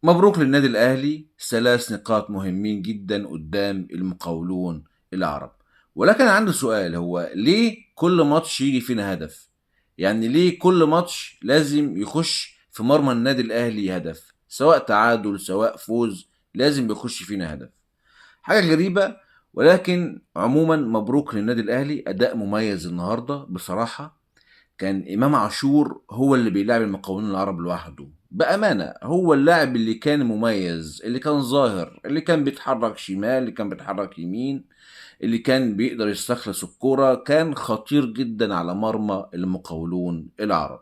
مبروك للنادي الأهلي 3 نقاط مهمين جدا قدام المقاولون العرب. ولكن عندي سؤال، هو ليه كل ماتش يجي فينا هدف؟ يعني ليه كل ماتش لازم يخش في مرمى النادي الأهلي هدف؟ سواء تعادل سواء فوز لازم يخش فينا هدف. حاجة غريبة. ولكن عموما مبروك للنادي الأهلي، أداء مميز النهاردة بصراحة. كان إمام عاشور هو اللي بيلعب المقاولون العرب لوحده بأمانة، هو اللاعب اللي كان مميز، اللي كان ظاهر، اللي كان بيتحرك شمال، اللي كان بيتحرك يمين، اللي كان بيقدر يستخلص الكرة، كان خطير جدا على مرمى المقاولون العرب.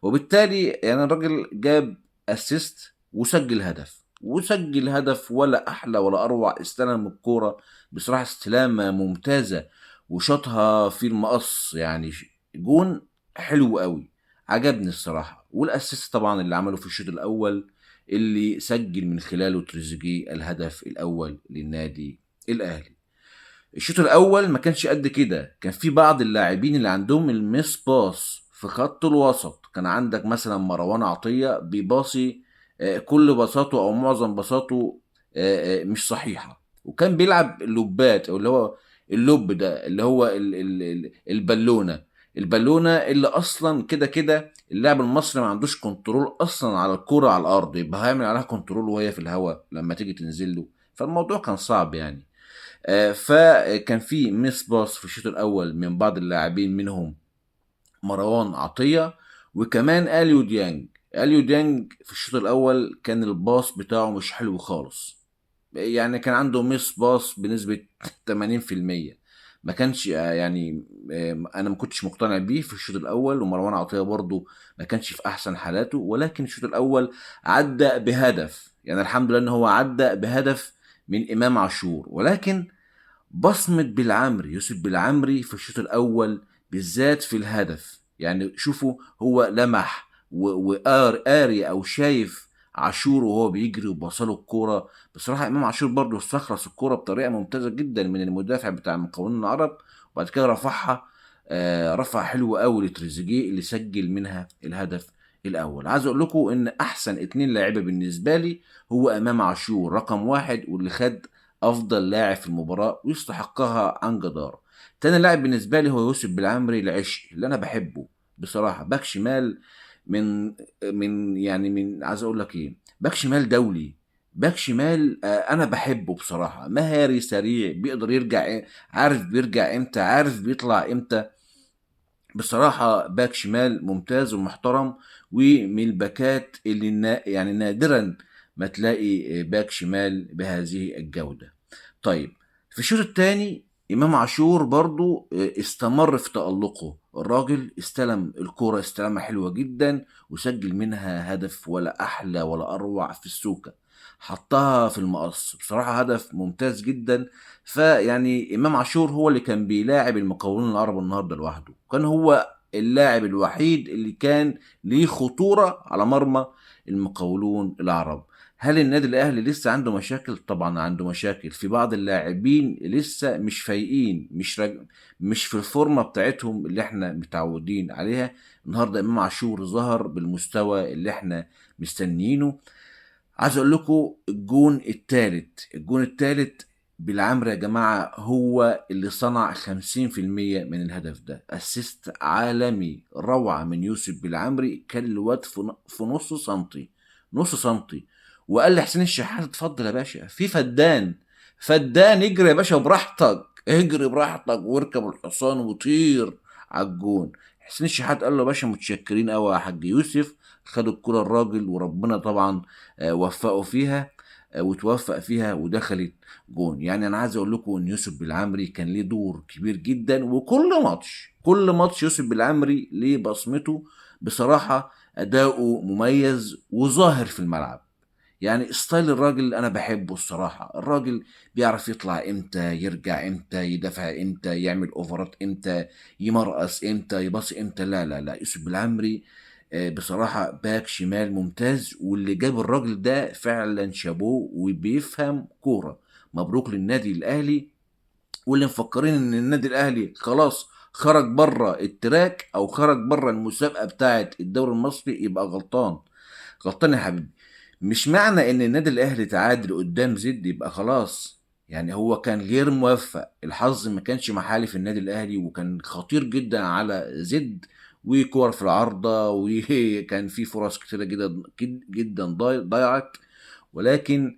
وبالتالي يعني الراجل جاب assist وسجل هدف، وسجل هدف ولا أحلى ولا أروع. استلم الكورة بصراحة استلامة ممتازة وشاطها في المقص، يعني جون حلو قوي، عجبني الصراحة. وال assist طبعا اللي عمله في الشوط الأول اللي سجل من خلاله تريزيجيه الهدف الأول للنادي الأهلي. الشوط الأول ما كانش قد كده، كان في بعض اللاعبين اللي عندهم ال miss pass في خط الوسط. كان عندك مثلا مروان عطية بيباصي كل باصاته أو معظم باصاته مش صحيحة، وكان بيلعب اللوبات أو اللي هو ال lob ده اللي هو البالونة، البالونة اللي أصلا كده كده اللاعب المصري ما عندوش control أصلا على الكرة على الأرض، يبقى هيعمل عليها control وهي في الهواء لما تيجي تنزل له، فالموضوع كان صعب يعني. فكان في miss pass في الشوط الأول من بعض اللاعبين، منهم مروان عطية وكمان أليو ديانج. أليو ديانج في الشوط الأول كان ال pass بتاعه مش حلو خالص، يعني كان عنده miss pass بنسبة 80%، ما كانش يعني، أنا ما كنتش مقتنع بيه في الشوط الأول. ومروان عطية برضو ما كانش في أحسن حالاته، ولكن الشوط الأول عدى بهدف، يعني الحمد لله إن هو عدى بهدف من إمام عاشور. ولكن بصمة بالعمري، يوسف بالعمري في الشوط الأول بالذات في الهدف، يعني شوفوا هو لمح وقار قاري أو شايف عاشور وهو بيجري وبصله الكورة. بصراحة إمام عاشور برضو استخلص الكورة بطريقة ممتازة جدا من المدافع بتاع المقاولون العرب، وبعد كده رفعها، رفع حلو قوي لتريزيجيه اللي سجل منها الهدف الأول. عايز أقول لكم إن أحسن 2 لاعيبة بالنسبة لي هو إمام عاشور رقم 1، واللي خد أفضل لاعب في المباراة ويستحقها عن جدارة. تاني لاعب بالنسبة لي هو يوسف بالعمري العشق اللي أنا بحبه بصراحة، باك شمال من، من يعني من عايز أقول لك إيه، باك شمال دولي، باك شمال، أنا بحبه بصراحة، مهاري سريع، بيقدر يرجع، عارف بيرجع إمتى، عارف بيطلع إمتى. بصراحة باك شمال ممتاز ومحترم، ومن الباكات اللي نادرا ما تلاقي باك شمال بهذه الجودة. في الشوط الثاني إمام عاشور برضو استمر في تألقه، الراجل استلم الكرة استلامة حلوة جدا وسجل منها هدف ولا أحلى ولا أروع في السوكة، حطها في المقص، بصراحة هدف ممتاز جدا. فيعني إمام عاشور هو اللي كان بيلاعب المقاولون العرب النهاردة لوحده، كان هو اللاعب الوحيد اللي كان ليه خطورة على مرمى المقاولون العرب. هل النادي الأهلي لسه عنده مشاكل؟ طبعا عنده مشاكل، في بعض اللاعبين لسه مش فايقين، مش في الفورمة بتاعتهم اللي احنا متعودين عليها. النهاردة إمام عاشور ظهر بالمستوى اللي احنا مستنيينه. عايز اقول لكم الجون التالت بالعمري يا جماعة هو اللي صنع خمسين في المية من الهدف ده، اسيست عالمي روعة من يوسف بالعمري، كان الواد في نص سنتي، نص سنتي، وقال لحسين الشحات اتفضل يا باشا، في فدان، فدان اجري يا باشا براحتك، اجري براحتك واركب الحصان وطير على الجون. حسين الشحات قال له يا باشا متشكرين قوي يا حاج يوسف، خدوا الكرة الراجل وربنا طبعا، وفقه فيها، وتوفق فيها ودخلت جون. انا عايز اقول لكم ان يوسف بالعمري كان ليه دور كبير جدا، وكل ماتش، كل ماتش يوسف بالعمري ليه بصمته بصراحة، اداؤه مميز وظاهر في الملعب. ستايل الراجل انا بحبه الصراحة، الراجل بيعرف يطلع امتى، يرجع امتى، يدافع امتى، يعمل اوفرات امتى، يمرقص امتى، يباصي امتى. لا لا لا، يوسف بالعمري، بصراحة باك شمال ممتاز، واللي جاب الراجل ده فعلا شابوه وبيفهم كورة. مبروك للنادي الأهلي، واللي مفكرين إن النادي الأهلي خلاص خرج بره التراك أو خرج بره المسابقة بتاعة الدوري المصري يبقى غلطان، غلطان يا حبيبي. مش معنى ان النادي الاهلي تعادل قدام زد يبقى خلاص، يعني هو كان غير موفق، الحظ ما كانش محالف النادي الاهلي، وكان خطير جدا على زد، وكور في العارضة، وكان في فرص كتيرة جدا جدا ضيعت، ولكن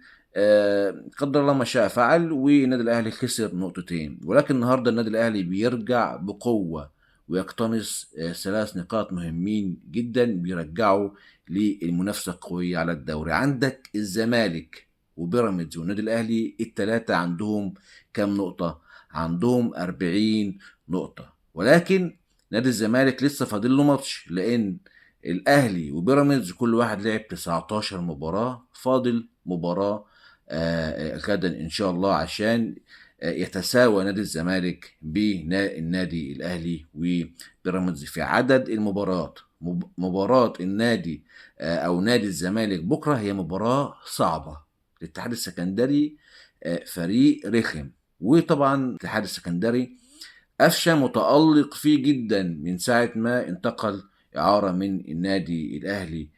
قدر الله ما شاء فعل، والنادي الاهلي خسر نقطتين. ولكن النهارده النادي الاهلي بيرجع بقوة ويقتنص 3 نقاط مهمين جدا بيرجعوا للمنافسة القوية على الدوري. عندك الزمالك وبيراميدز والنادي الاهلي الثلاثة عندهم كام نقطة؟ عندهم 40 نقطة، ولكن نادي الزمالك لسه فاضل له ماتش، لان الاهلي وبيراميدز كل واحد لعب 19 مباراة، فاضل مباراة غدا ان شاء الله عشان يتساوى نادي الزمالك بالنادي الاهلي وبيراميدز في عدد المباريات. مباراة النادي او نادي الزمالك بكره هي مباراة صعبة، الاتحاد السكندري فريق رخم، وطبعا الاتحاد السكندري قفشه متألق فيه جدا من ساعة ما انتقل إعارة من النادي الأهلي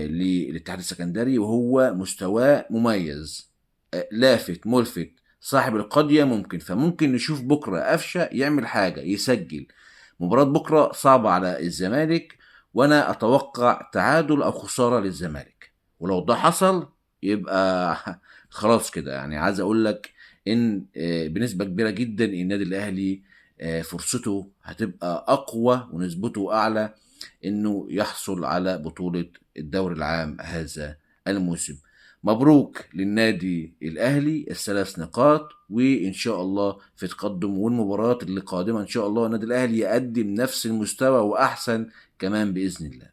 للاتحاد السكندري، وهو مستواه مميز، لافت ملفت، صاحب القضية ممكن، فممكن نشوف بكرة قفشة يعمل حاجة، يسجل. مباراة بكرة صعبة على الزمالك، وأنا أتوقع تعادل أو خسارة للزمالك، ولو ده حصل يبقى خلاص كده. يعني عايز أقول لك إن بنسبة كبيرة جدا النادي الأهلي فرصته هتبقى أقوى ونسبته أعلى إنه يحصل على بطولة الدوري العام هذا الموسم. مبروك للنادي الأهلي ال3 نقاط، وإن شاء الله في تقدم، والمباريات اللي قادمة إن شاء الله النادي الأهلي يقدم نفس المستوى وأحسن كمان بإذن الله.